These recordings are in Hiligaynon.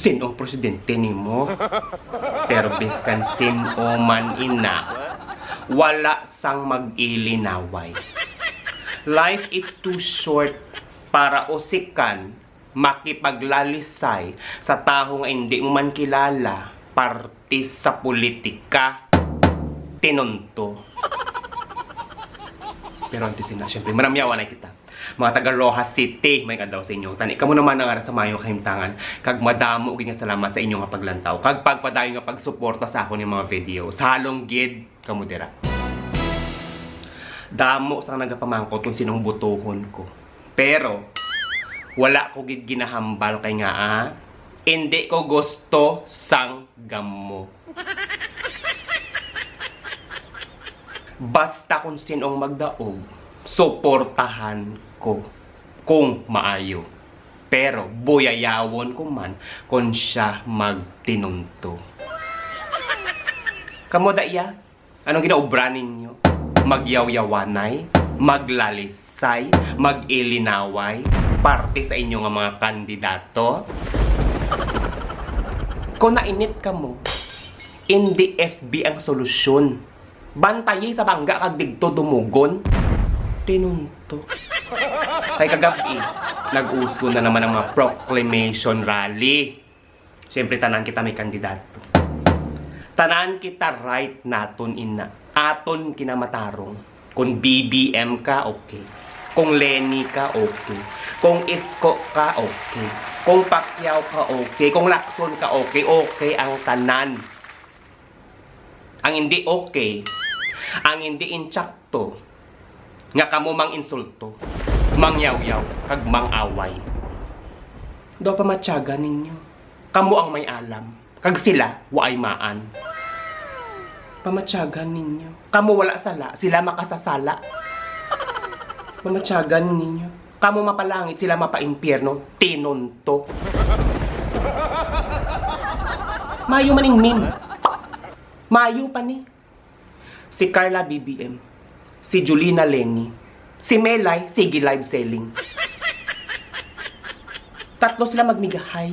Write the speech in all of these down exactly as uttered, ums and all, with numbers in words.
Sin-ong presidente nimo? Pero biskan sin-o man ina, wala sang mag-ilinaway. Life is too short para usikan makipaglalisay sa tawo nga indi mo man kilala, parte sa politika. Tinunto. Pero antes na, syempre, maramyawan na kita. Mga taga Roxas City, may adlaw sa inyo. Tani kamo naman ang ara sa mayo kahimtangan, kag madamo gid nga salamat sa inyo nga paglantaw kag pagpadayon nga pagsuporta sa akon nga mga video. Sa halong gid kamo dira. Damo sang nagapamangkot kung sinong butuhon ko. Pero wala ko gid ginahambal kay nga, ah, hindi ko gusto sang gamo. Basta kung sinong magdaog, suportahan ko kung maayo. Pero buyayawon ko man kung siya magtinunto. Kamo da iya? Anong ginaobra ninyo? Magyawyawanay? Maglalisay? Mag-ilinaway? Parte sa inyo nga mga kandidato? Kung nainit kamo, indi F B ang solusyon. Bantayi sa bangga kag digto dumugon. Tinunto. Kay kagab-i, nag-uso na naman ang mga proclamation rally. Siyempre, tanan kita may kandidato. Tanan kita right naton ina. Aton kinamatarong. Kung B B M ka, okay. Kung Leni ka, okay. Kung Isko ka, okay. Kung Pacquiao ka, okay. Kung Lacson ka, okay. Okay ang tanan. Ang hindi okay, ang hindi insakto, nga kamo mang insulto, mangyawyaw, kag mang-away. Daw pamatyagan ninyo. Kamo ang may alam, kag sila waay maan. Pamatyagan ninyo. Kamo wala sala, sila makasasala. Pamatyagan ninyo. Kamo mapalangit, sila mapaimpyerno. Tinunto. Mayo man ning meme. Mayo pa ni. Si Carla B B M, si Julina Leni, si Melay, sige live selling. Tatlo sila magmigahay.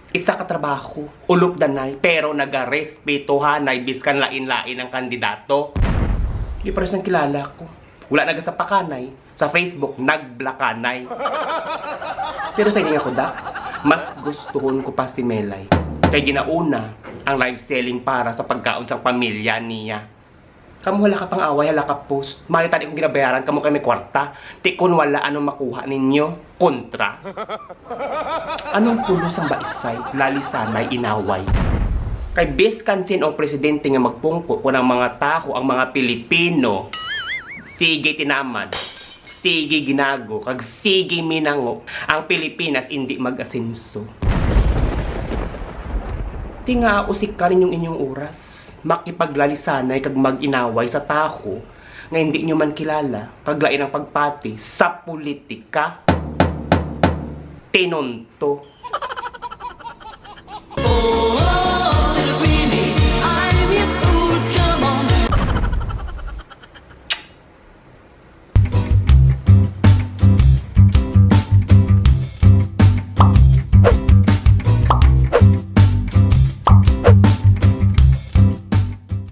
Isa ka trabaho, ulop danay, pero nagarespetohanay biskan lain-lain ang kandidato. Di pares ang kilala ko. Wala nagasapakanay, sa Facebook, nagblakanay. Pero sa ining ako da, mas gustuhon ko pa si Melay. Kay ginauna ang live selling para sa pagkaon sang pamilya niya. Kamo hala ka pang-away, hala ka post. Mayo tani kung ginabayaran kamo kay may kwarta. Ti kun wala, ano makuha ninyo? Kontra. Anong pulos ang baisay, lalisanay, inaway? Kay biskan sin-o presidente nga magpungko, kun ang mga tawo, ang mga Pilipino, sige tinamad, sige ginago, kag sige minango, ang Pilipinas indi mag-asenso. Ti nga usik ka ninyong inyong oras, makipaglalisanay kag mag-inaway sa tawo nga hindi nyo man kilala, kag lain ang pagpati sa politika. Tinunto.